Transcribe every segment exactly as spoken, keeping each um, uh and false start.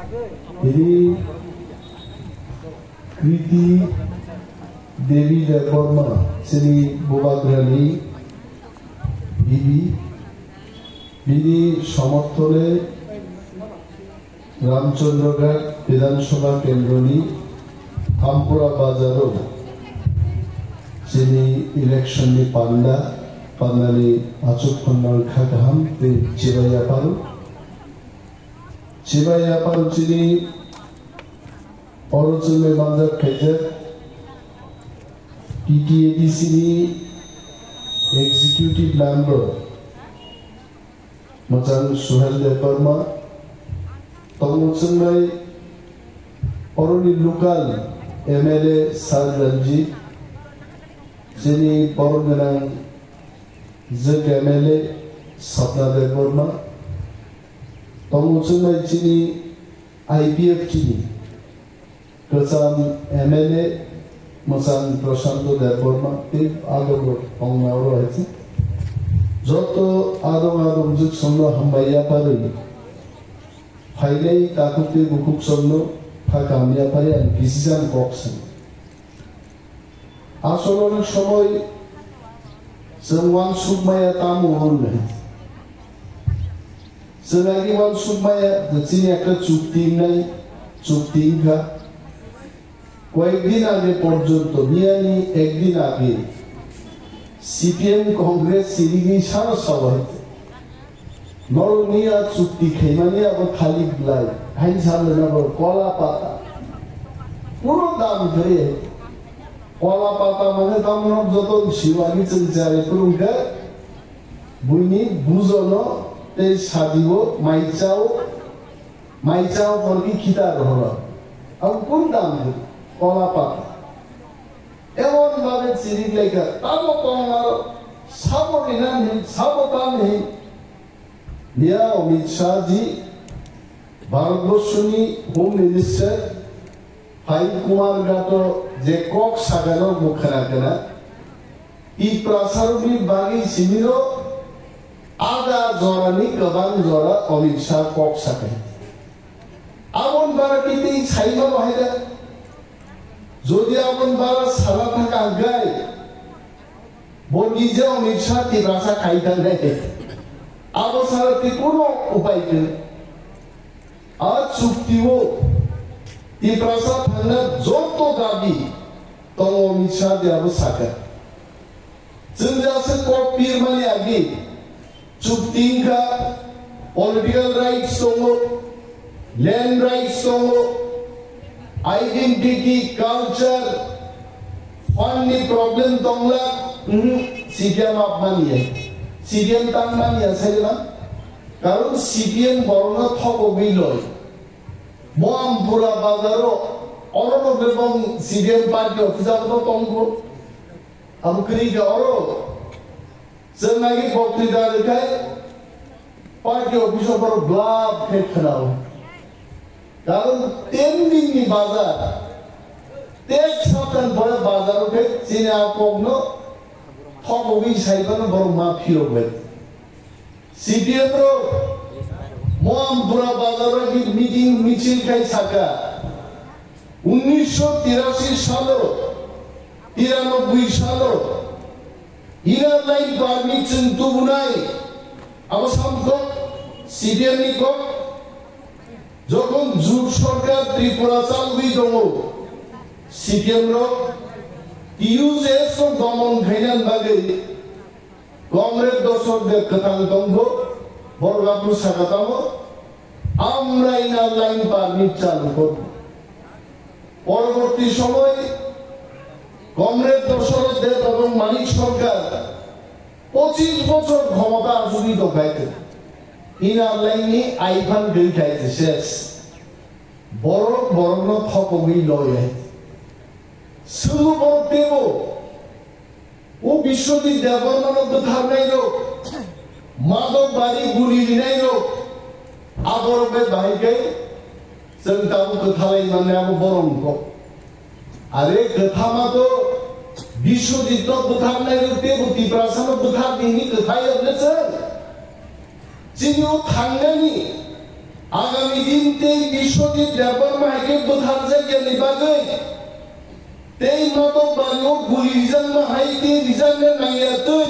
Bini Kriti Devi Debbarma, chini Bubagrani bibi, bini somorthone Ramchandra Ghat Bidhan Sabha Kendroni Ampura Bazaro chini election ni panda, pandani achuk khonno kha kaham tei chibai yapharo. Chibai yapharo chini oro chwngwi manjak khaijak T T A D C ni executive member Mwchang Suhel Debbarma, tongo chwngnai oroni local M L A Sir Ranjit, chini borok gwnang jwk M L A Sapna Debbarma, tongo chwngnai chini I P F T ni kwcham M L A Mwchang Prashanto Debbarma tei adongrok tongna oro hai se. Joto adong adong jwk songno hambai yaphari phainai takhuk tei bukhuk songno pha kaham yaphari ang kisijan kok sano. Asol onek somoi chwng uansuk maya tamo hwnwi. Chwng agi uansuk maya je chini ekta chukti wngnai, chukti wngkha. Koyek din age porjonto, miyani ek din age C P M Congress chirigwi sano sawai. Norokni a chukti khaimani abo thalik bwlai, hai sanjana bo kola pata. Kunu dam kwrwi. Kola pata mane tamo joto siwani chwng chari phulungkha. Buini bujono tei sadiwo maichao, maichao porki khita rohoro. Abo kunu dam kwrwi. Kola pata. Emon babe chirik laikha, tamo tong aro, sabo rinani, sabo tamni. Miya Amit Shah ji, Bharatborsoni Home Minister, phai Kumar Gato je kok sagano bo khna khna, Tiprasarokni bagwi simino ada jorani kwbang jora Amit Shah kok sakai. Aboni bara kiti saima bahai da. Jodi aboni bara sala thaka gai, bo nije Amit Shah Tiprasa khai tangnai. Abo sara ti kuno upai kwrwi. A chukti o Tiprasa thangna joto dabi tongo Amit Shah de abo saka. Chwng jasa kok pirmani agi chukti wngkha political rights tongo, land rights tongo, identity, culture, fund ni problem tongla, mhm, C P M apmani ya. C P M tangmani ya, sai na? Karon C P M borokno thokogwi loi. Mohampura bazaro, orono bebong C P M party office abono tongkho. Abo kwrwi kha oro. Chwng agi boktwita rwkhai party office o borok glab khe khwnao. Karon ten din ni bazar, tek saptan pore bazar o khe chini a kokno thokogwi sai phano borok ma phirok bai. C P M rok Mohampura bazar o meeting michil khai saka, unnisho tirashi salo, tiranoboi salo, Inner Line Permit chwng tubunai, abo sam kok, C P M ni kok, jokhon jut sorkar Tripura chalwi tongo, C P M rok T U J S no domon khainani bagwi Comrade Dosok de kwthang tongkho, borok aphuru saka tamo, amra Inner Line Permit chalu kho. Poroborti somoi Comrade Dosok de tabuk Manik Sarkar pochis bochor khomota achugwi tongkhaikhe. Inner Line ni aiphan gwi khaikhe ses. Borok borokno thopogwi loyai. Swngo borok tebo. O Biswajit Debbarmano bwtharnairok, Madhok Bari guli rinairok, aborok bai bahai khe chwng tabuk kwthalai mannai abo borok wngkho. Are kwthama to Biswajitno bwtharnairok teibo Tiprasano bwthar di hwnwi kwthai ya hwnwi chwng. Chini o thangnani Agami din tei Biswajit Debbarma hai khe bwtharjakya ni bagwi tei Matok Bari o guli rijakma hai tei rijakna nangya twi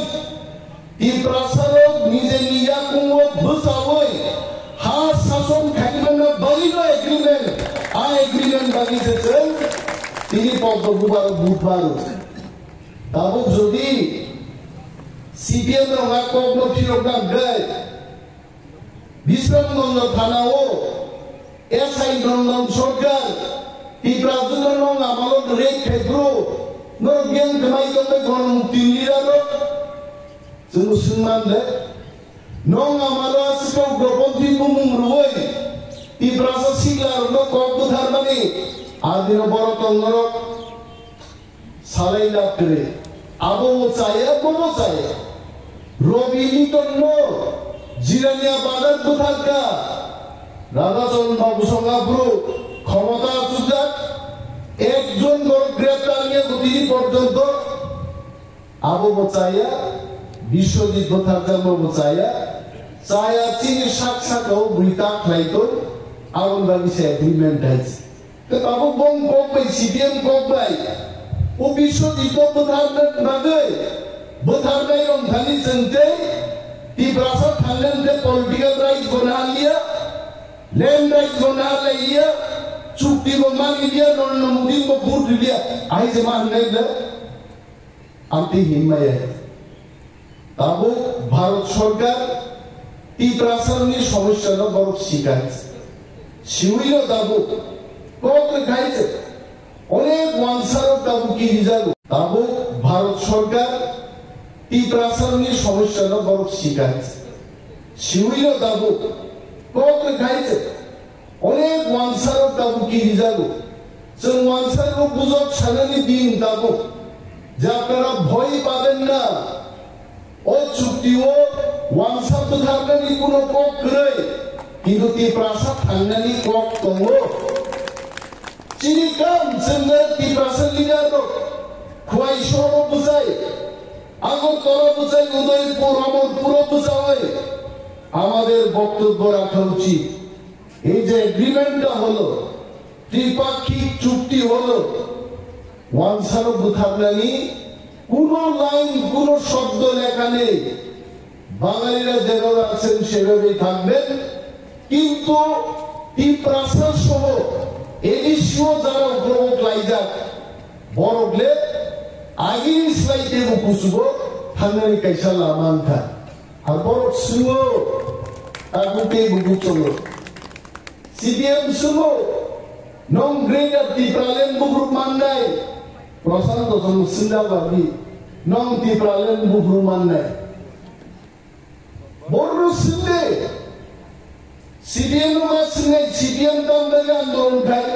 Tiprasa rok nijeni yakung o bwchaui ha sason khaimana bagwi no agreement, a agreement bagwi se chwng tini Poddo Bubar o Budbar o. Tabuk jodi C P M rok a kok no phirok nang gai, Bisramganj thana o S I Nondon Sarkar, Tipra Jwta Nong Amalo rape khai phuru, norok biyang khwmai tongbai Ganamukti leader rok. Chwng swngman le, Nong Amalo aswk ugroponthi bumung rwui, Tiprasa sikla rokno kok bwtharmani, adino borok tong norok. Salai lab kwrwi. Abo bo chaya, bo bo chaya. Robi Liton no Jirania Bazar bwtharkha. Radhachan Babu Songha bru khomota achukjak. Ekjon borok greptar wngya tini porjonto. Abo bo chaya, Biswajit bwtharjakma bo chaya. Chaya chini sak saka o bui ta khlai tong. Aboni bagwi se agreement hai se. Tei tabuk bong kok bai, C P M kok bai, o Biswajit no bwtharna bagwi, bwtharnai rok thani chwng tei Tiprasa thangnani tei political rights bo naliya, land rights bo naliya, chukti bo manliya, Narendra Modi bo vote riliya, ahai se ma hwnwi le? Amtwi hinmaya. Tabuk Bharat Sarkar Tiprasani somosya no borok sikai. Siwino tabuk kok rwkhai se onek wansarok tabuk kirijago. Tabuk Bharat Sarkar Tiprasani somosya no borok sikai. Siwino tabuk kok rwkhai se Onek wansarok tabuk kirijago. Chwng wansarok bujok sanani din tabuk. Je apnara bhoi paben na. O chukti o wansa bwtharnani kuno kok kwrwi. Kintu Tiprasa thangnani kok tongo. Chini kam chwng Tiprasa leader rok Khwai Shahar o bwchai, Agartala bwchai, Udaipur, Amarpur o bwchaui amader boktobbo rakha uchit. এই যে এগ্রিমেন্টটা হলো, ত্রিপাক্ষিক চুক্তি হলো, ওয়ানসারো বুথারনানি কোনো লাইন, কোনো শব্দ লেখা নেই। বাঙালিরা যেভাবে আছেন সেভাবেই থাকবেন, কিন্তু তিপ্রাসা সহ এডিসিও যারা উপভোগ লাইজাক, বরগলে আগে স্লাইতে বুকুসুবো থানারি কাইসা লামানথা। Ar borok swingo, tabuk tei bo buchongo. C P M swingo, nong Greater Tipraland buphuru mannai? Prashanto chwng swngna bagwi, nong Tipraland buphuru mannai? Borno swngde, C P M no ma swngwi, C P M tong dagi andolon khai.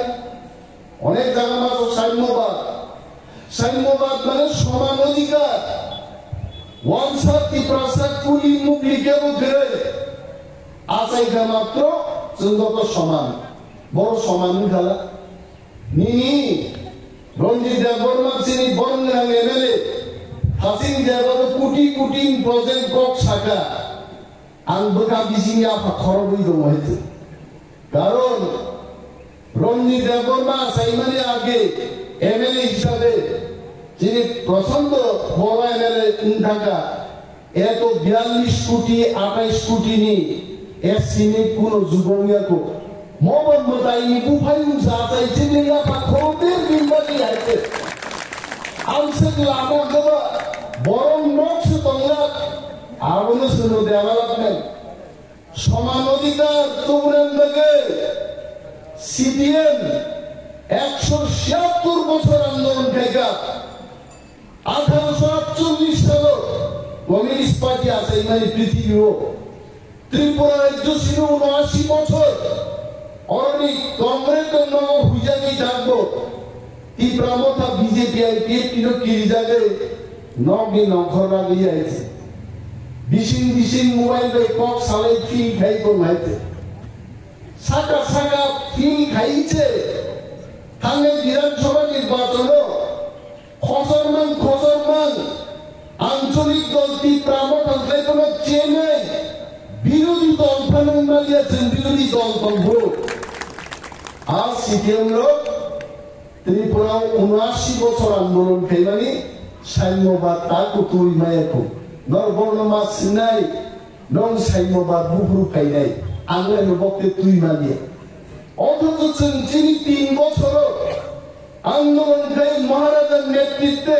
Onek jaga ma to Saimobad. Saimobad mane soman odhikar. Wansa Tiprasa kuli mukli kebo kwrwi. Achai kha matro chwng joto soman. Boro soman wngkha la. Nini Ranjit Debbarma chini borok ni ang M L A. Hasing Debbarma koti koti project kok saka. Ang bwkha bisingni apha khorogwi tongo hai se. Karon Ranjit Debbarma achaimani age M L A hisabe chini Prashanto boro M L A wngthangkha. Eto biyallis koti, atais koti ni estimate kuno jugo wngya ko. Mobo mwtai ni buphai wngsa achai chini yapha khorokder bimbani hai se. Ang se lama goba borok nok se tongya. Abono se no development. Soman odhikar tubunani bagwi C P M ekso chiyattor bochor andolon khaikha. Atharo sho atchollish salo Communist Party achaimani prithibio Tripura rajyo sino unoashi bochor oroni Congress tongmao huijagwi dakbo. Tipra Motha B J P I P F T no kirijagwi nokni nongkhor ragwi aise. Bising bising mobile bai kok salai phil khai tong hai se. Saka saka phil khai se. Thangnai Bidhan Sabha nirbachon o khosor mang khosor mang Ancholik dol Tipra Motha khlai phano chenai birodhi dol phano wngma Chwng birodhi dol tongphuru. A C P M rok Tripura o unashi bochor andolon khaimani saimobad ta kutui maya kho. Nor borno ma sinai nong saimobad buphuru phainai. Ang lai no bokte tui manya. Othocho chwng chini tin bochoro andolon khai Maharajar netritwe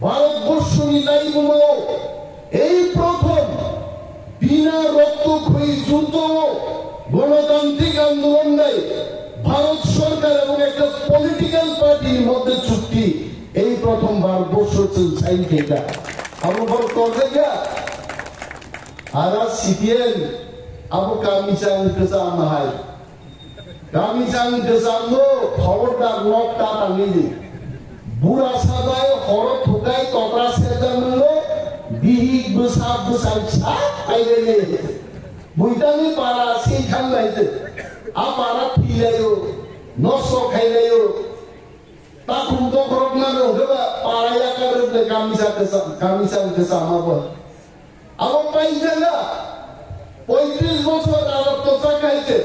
Bharatborsho ni laibuma o ei prothom bina roktokhoi juddo o gonotantrik andolon nai Bharat Sorkar ebong ekta political party ni moddhe chukti ei prothom Bharatborsho chwng sign khaikha. Abo borok torjakya. Ara C P M abo kami chang kwcham hai. Kami chang kwchamno khobordar nok ta tangwi di. Bura sabai horo thukai tokra serjak nwngo, bihik bwsa bwsai sak pailai di. Buitani para si thanglai di. A para thilaio, nosto khailaio. Takhum bokhorok mano hwnkhe ba para yakar rwkle kami chang kwcham, kami chang kwcham abo. Abo paijana poitris bochor rajar tosa khaise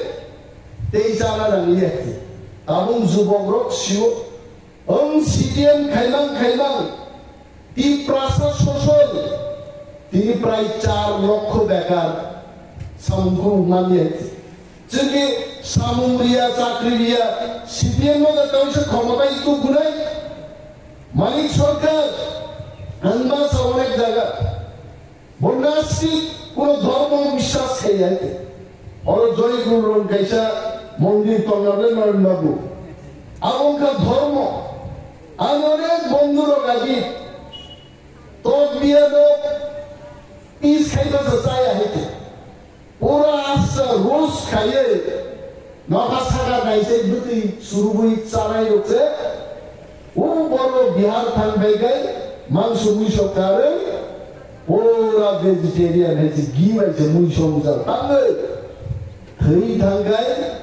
tei chana nangya khe. Tabung jubok rok sio. Ang C P M khaimang khaimang Tiprasa sosol tini prai char lokho bekar samung khumung manya khe. Chini samung riya chakri riya C P M no da tawisa khomota itu gunai. Manik Sarkar ang ba sa onek jaga. Bo nastik, kuno dhormo biswas khai ya. Oro Joy Guru rong kaisa mondir tongnarle Noren Babu. Abo wngkha dhormo. Ang onek bondhu rok agi tok biya no is khai basa chaya hai. Pura asta rus khaiye nokha saka naisai bwtwi surubwi chanai rok se. O borok Bihar thang bai gai mangso muiso karwi pura vegetarian hai se gi bai se muiso mujal tangwi thwi thang gai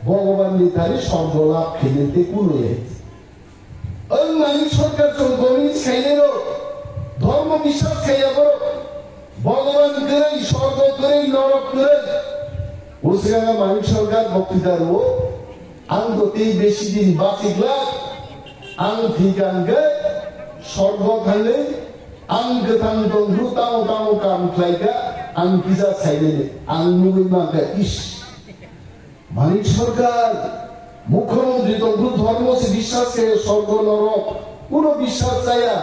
Bhagwan ni thani sorgo lab khainai tei kunui hai. Ang Manik Sarkar chwng communist khainai rok, dhormo biswas khaiya borok, Bhagwan kwrwi, sorgo kwrwi, norok kwrwi. Usranga Manik Sarkar boktwita rwo, ang to tei besi din bachikla, ang thwikha hwnkhe sorgo thangwi, ang kwthang tongphru tamo tamo kam khlaikha, ang kisa sainani, ang nugwi mankha, ish. Manik Sarkar, Mukhyamantri tongphru dhormo se biswas khe sorgo norok kuno biswas chaya.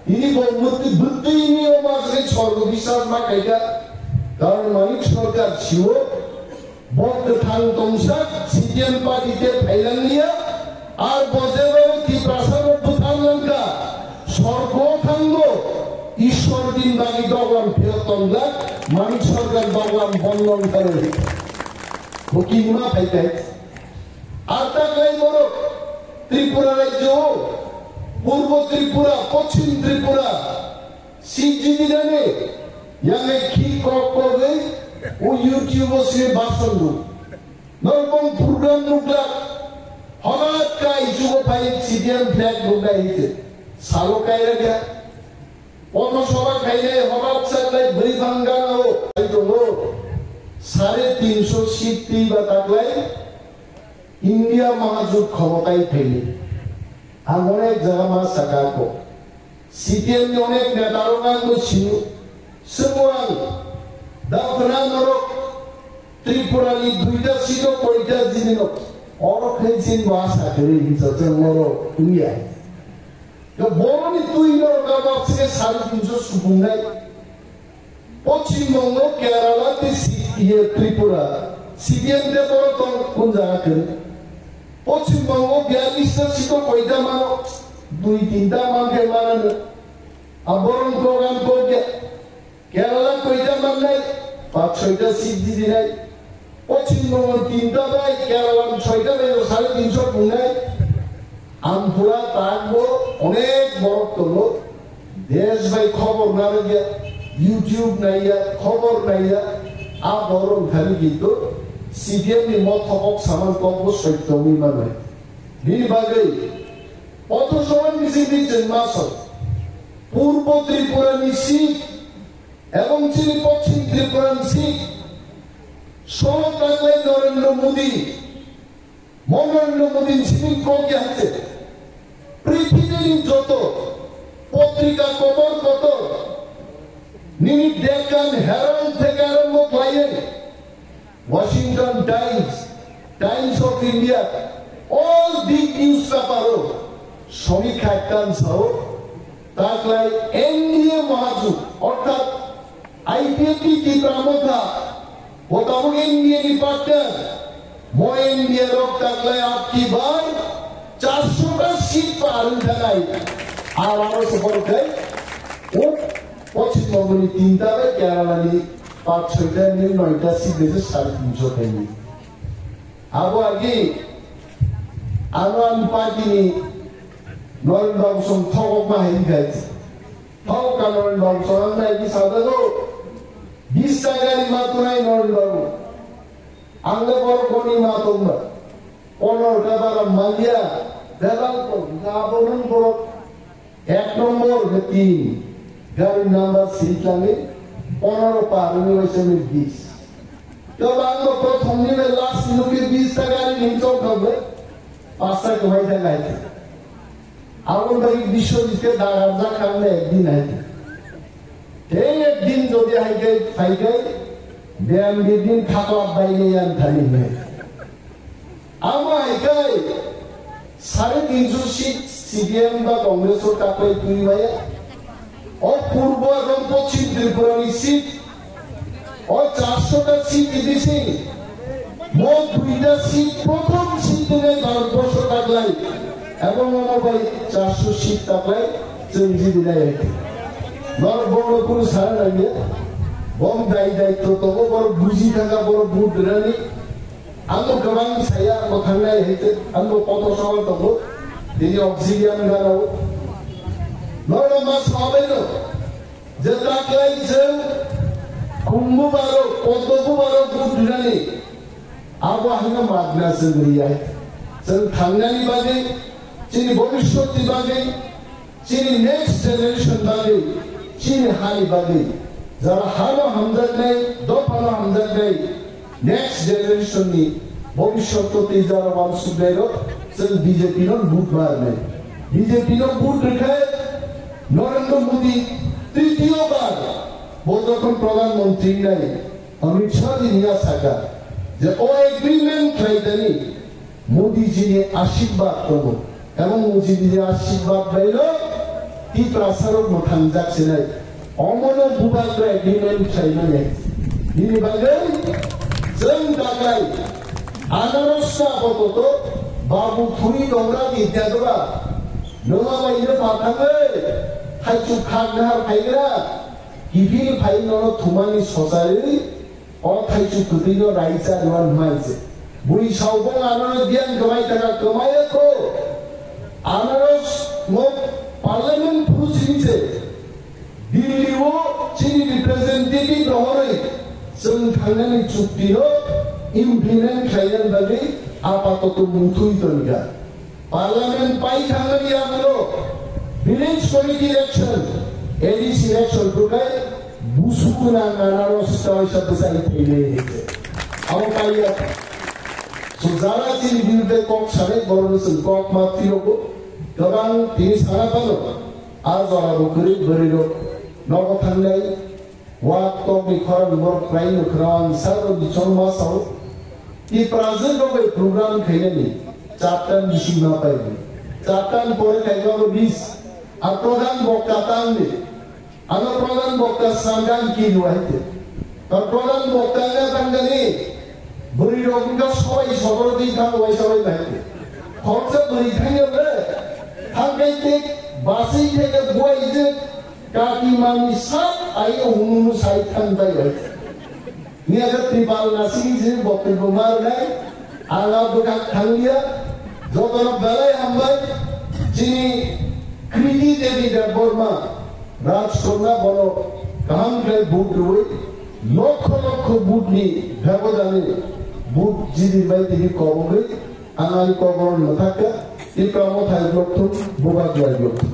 Tini bo mwtwi bwtwi ni o ma se sorgo biswas ma khaikha. Karon Manik Sarkar sio bo kwthang tongsa C P M party te phailang liya. Ar bo jeba Tiprasa bo bwthar langkha, sorgo thangbo, Ishwar din bagi doglam phiyok tonglak, Manik Sarkar doglam bondon kharwi. Bo kinma phaitai. Ar taklai borok Tripura rajyo, Purbo Tripura, Pochim Tripura, Sijidinani yange khi kok kogwi o YouTube o sini bason rw. Norokbong program nukla. Horat kai jugo phai C P M flag nukla hite. Salo kai rakya. Poto soba khainai horat saklai bwrwi phang gana o. Ai tongo. Sare tinso seat twi ba taklai. India mahajut khomotai phaini. Ang onek jaga ma saka ko. C P M ni onek neta rok ang no sinu. Swngo ang, da khna norok Tripura ni duita seat o koita jini no. Oro khe jin bo asa kwrwi hinsa chwng oro wngya. Yo boroni twi norok abak se sari tinso supungnai. Pochim Bongo, Kerala, tei si-, iye, Tripura, C P M de borok tong kun jaga kwrwi. Pochim Bongo biyallis ta seat o koita mano, dui tinta mankhe manano. A borok program kokya. Kerala koita mannai, pach soita seat didinai. Pochim Bongo tinta bai Kerala soita bai sare tinso pungnai. Ang pura takbo onek borok tongo. Desh bai khobor narwkya, YouTube naiya, khobor naiya. A borok wngkhani kintu C P M ni mothokok saman kokbo soityo wngwi manwi. Bini bagwi Pothosoma ni bisingtwi chwng ma song. Purbo Tripura ni seat Ebong chini Pochim Tripura ni seat Sohor taklai Narendra Modi, mo Narendra Modi ni simi kok ya hate. Prithibini joto potrika kotor kotor, nini Deccan Herald theke arombo khlaiwi, Washington Times, Times of India, all big newspaper o somikha ekta sao, taklai N D A mahajut, orthat I P F T Tipra Motha, bo tabuk N D A ni partner, mo N D A rok taklai abki bar charsho ta seat par wngkha nai, ar aro se borok khai, o Poschim Bongo ni tinta bai Kerala ni pach soita ni noita seat bai se sare tinsho thaini. Abo agi ano ani party ni Noren Babu song thokok ma hai khai. Thok ka Noren Babu song ang nai ki sadago. Bis ta gari ma tunai Noren Babu. Ang le borok boni ma tong ba. Honor ka bara malia. Bebal ko ga bo nung borok. Ek nombor ke tin, gari number seat langi, ponero par ni waisa ni bis. To bang bo prothom ni le last ni ke bis ta gari ni chok thok le, pasta ke waisa nai. Abon bai bisho ni ke dagar ja khang le ek din hai. Te ek din jodi hai ke, hai ke, biyam di din thakla bai le yan thani me. Amo hai kai sare tinsho seat C P M ba Congress o taklai twi maya. O Purbo ebong Poschim Tripura ni seat. O charsho ta seat ni bising mo duita seat, prothom seat twnai Bharat borsho taklai. Ebong omo bai charsho seat taklai chwng jibinai. Norok bongno kunu sana nangya. Bong dai dai to tobo borok buji thangka borok vote rani. Ang bo kwbang saya, ang bo thangnai hai se, ang bo kotor sawal tongo. Tini oxygen gana o. Norok ma sabai no. Je taklai chwng khumbu baro, kotobu baro vote rani. Abo haino magna chwng riyai. Chwng thangnani bagwi, chini bhobishyotni bagwi, chini next generation bagwi, chini hani bagwi, jara hano hamjaknai, dophano hamjaknai, next generation ni bhobishyot twi jara wansuknairok, chwng B J P no vote marnai. B J P no vote rwkhe Narendra Modi tritiyo bar bo jokhon Pradhan Mantri wngnai, Amit Shah ji niya saka je o agreement khlaidani Modi ji ni ashirwad tongo. Ebong Modi ji ni ashirwad baino Tiprasa rok mwthang jak sinai. Omono bubagra agreement khlaimani. Nini bagwi chwng daklai anaros sa bototo babu thuri tongra di jadora. Noma baino pathangwi thaichuk khak nahar phaigra. Kiphil phai nono thumani sochai. O thaichuk kwtwino raisa rwna hwnmai se. Bui saubong anano diyan kwmai taka kwmaya kho. Anaros mo parliament phuru sini se. Delhi o chini representative rohorwi chwng thangnani chukti no implement khlainani bagwi apatoto muthwi tongkha. Parliament pai thangmani yagulo village committee election, A D C election phukai busu gwnang anaros kaisa bwsai thwinai hinse. Abo paiya. So jara chini birudhe kok sanai borokno chwng kok ma phirogo. Kwbang tini sana phano a jora bo kwrwi bwrwi rok nogo thangnai. Wa tokni khorang borok khlai nukhrang salo bichong ma sao. Tiprajwk rok bai program khainani chaptan bising ma pai. Chaptan pore khaima bo bis. A prodhan bokta tangni. Ano prodhan bokta sangam ki nuaite. Ta prodhan bokta na tangani. Bwrwi rok wngkha soi sodor di thang wai soi bahai. Khoroksa bwrwi thangya le. Thangkai te basai theke buai je. Kaki mami sak ai o hunu sai thang bai oi. Ni aga tripal nasi je bokte bomar nai. Ala bwkak thanglia. Jotono belai hambai. Chini Kriti Devi Debbarma. Rajkona bono kaham khlai vote rwi. Lokho lokho vote ni bebodani vote jidi bai tini kobogwi. Ang ani kobor mwthakka. Tipra Motha block thum, Bubagra block thum.